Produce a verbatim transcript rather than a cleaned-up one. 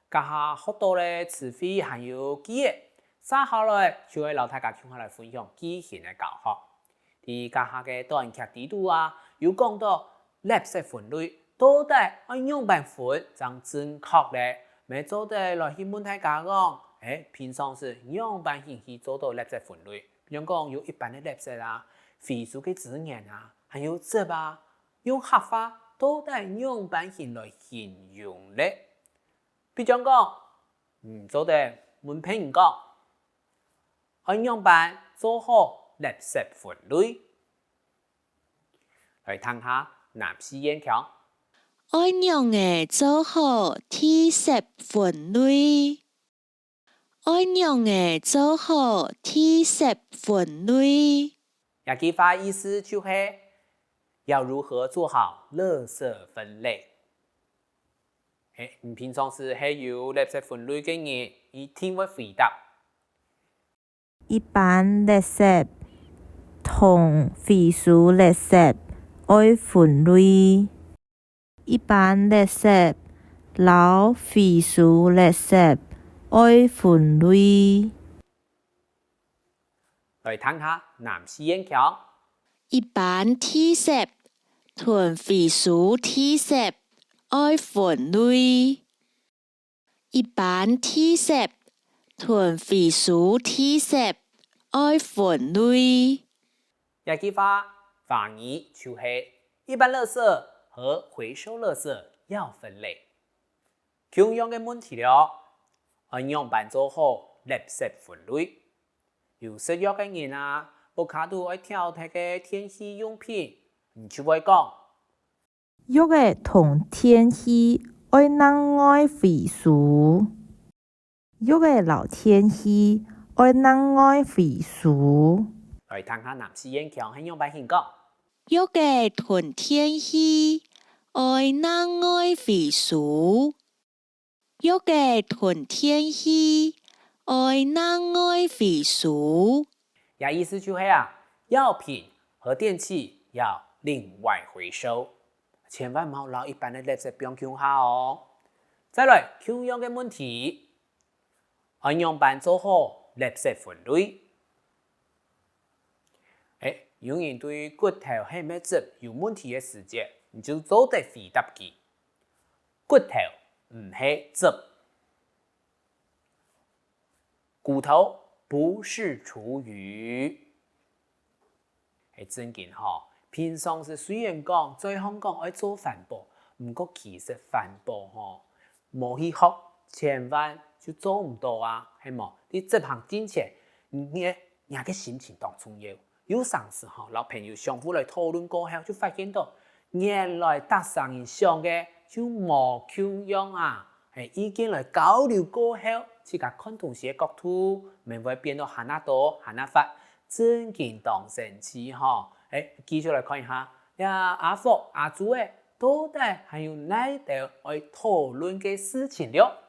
這下學到了詞彙還有句仔，接下來就愛摎大家共下來分享句型个教學。在這下个短劇裡肚啊，有講到垃圾分類到底愛仰般分正正確咧？乜做得來去問大家講：「欸，平常時仰般形去做到垃圾分類？」比將講有一般个垃圾啊、回收个資源啊，還有紙啊，用客話到底仰般形來形容咧？ 比將講，你做得問別人講：「愛仰般做好垃圾分類？」來聽下南四縣腔：「愛仰仔做好地圾分類？愛仰仔做好地圾分類？」 這句話意思就係要如何做好垃圾分類。係，你平常時係有垃圾分類个人，一定會回答：「一般垃圾同回收垃圾愛分類。」 一般垃圾摎回收垃圾愛分類。來聽下南四縣腔：「一般地圾同回收地圾愛分類。」 一般地圾同回收地圾愛分類。這句話華語就係一般垃圾和回收垃圾要分類。共樣个問題了，愛仰般做好垃圾分類？有食藥个人啊，屋下肚愛丟忒个電器用品，你就會講： 藥仔同電器愛另外回收。藥仔摎電器愛另外回收。來聽下南四縣腔係仰般形講：藥仔同電器愛另外回收。 藥仔同電器愛另外回收。這意思就係啊，藥品和電器要另外回收，千萬毋好摎一般个垃圾放共下哦。再來，共樣个問題，愛仰般做好垃圾分類？欸，有人對骨頭係毋係汁有問題个時節，你就做得回答佢： 骨頭毋係汁。骨頭不是廚餘。係正經吼，平常時雖然講嘴項講愛做環保，毋過其實環保吼，無去學，千萬就做毋到啊，係無？你執行進前，你个，你个心情當重要。 有成時吼，摎朋友相互來討論過後，就發現到，原來逐儕人想个就無共樣啊！係，意見來交流過後，自家看東西个角度，乜會變到還較多、還較闊，正經當神奇吼！係，繼續來看一下，這阿福、阿朱仔到底還有哪兜愛討論个事情了？